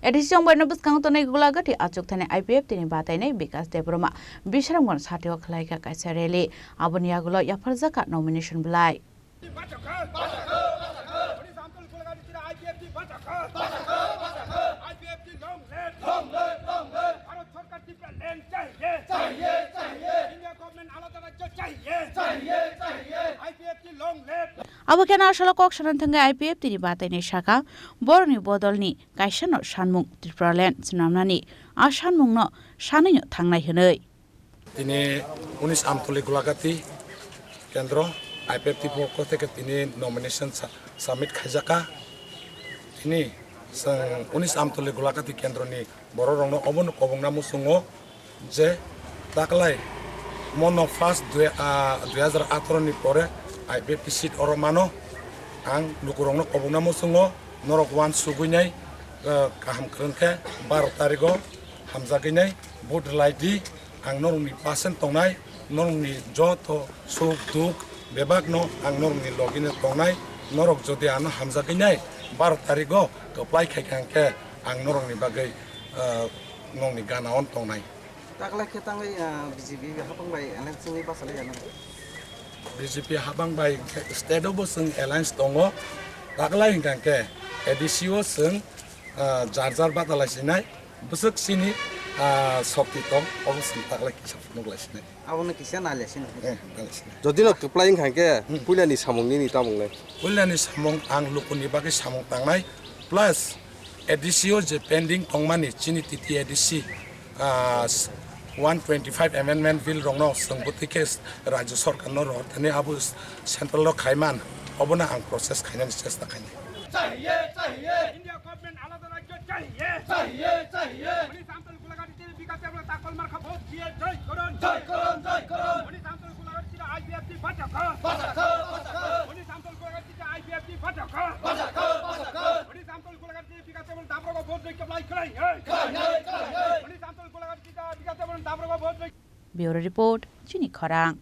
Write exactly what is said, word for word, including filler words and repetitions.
A D C wngbaino bwskango tonwi Gulagati achuk thani I P F T ni batainai Bikas Debbarma Bisramganj satio khwlaikha kaisa rally. Aboni yagulo yapharjakha nomination bwlai. Abo kheno asolo kok sanani thangwi I P F T ni batainai sakha, borokni bodolni kaisano sanmung Tripuraland swnamnani, a sanmungno sanwino thangnai hwnwi. Tini unis Amtuli Gulagati kendro I P F T pokho theke tini nomination sa-, submit khaijakha. Tini chwng unis Amtuli Gulagati kendroni bororokno obono kobongna muchungo je taklai mono first dui, ah, dui hajar atharo ni pore I P F T seat oro mano. Ang lukurokno kobongna muchungo norok uansugwi nai, ah, kaham kwrwng khe baro tarigo hamjagwi nai vote rwlai di. Ang norokni pasen tongnai, norokni joto suk duk bebakno ang norokni logino tongnai. Norok jodi ano hamjagwi nai baro tarigo kwplai khai kha hwnkhe ang norokni bagwi, ah, nokni gana-o tongnai. Taklai khe tangwi, ah, B J P hapang bai alliance wngwi bachalai ya nang? B J P hapang bai state-o bo chwng alliance tongo. Taklai hwnkha khe A D C-o chwng, ah, jar jar bata lai sinai. Bwswk chini, ah, sokti tong, obo chwng taklai kisa phunuk lai sinai. Abono kisa nai lai sinai. Eh, nai lai sinai. Jodi no kwplai wngkha khe, hmm, puilani samung nini tamung le? Puilani samung ang lukuni bagwi samung tangnai, plus A D C-o je pending tongmani chini T T A D C, ah, one twenty-five Amendment Bill rokno chwng bwtwi khe Rajya Sarkarno rohor thani abo central-o khaiman, obono ang process khainani chesta khainai. चाहिए, चाहिए। India government alada rajyo चाहिए। चाहिए, चाहिए। Manik Samtol Gulagati tini Bikas Debbarma takol marka vote diye joy korun। জয় করুন, জয় করুন। Manik Samtol Gulagati tini I P F T bachakha। বাঁচাও, বাঁচাও। Manik Samtol Gulagati tini I P F T bachakha। বাঁচাও, বাঁচাও। Manik Samtol Gulagati tini Bikas Debbarma daprogo vote joy kaplai khlai, hey। খাই নাই, খাই নাই। Manik Samtol Gulagati tini Bikas Debbarma daprogo vote joy। Bureau Report, Chini Khorang.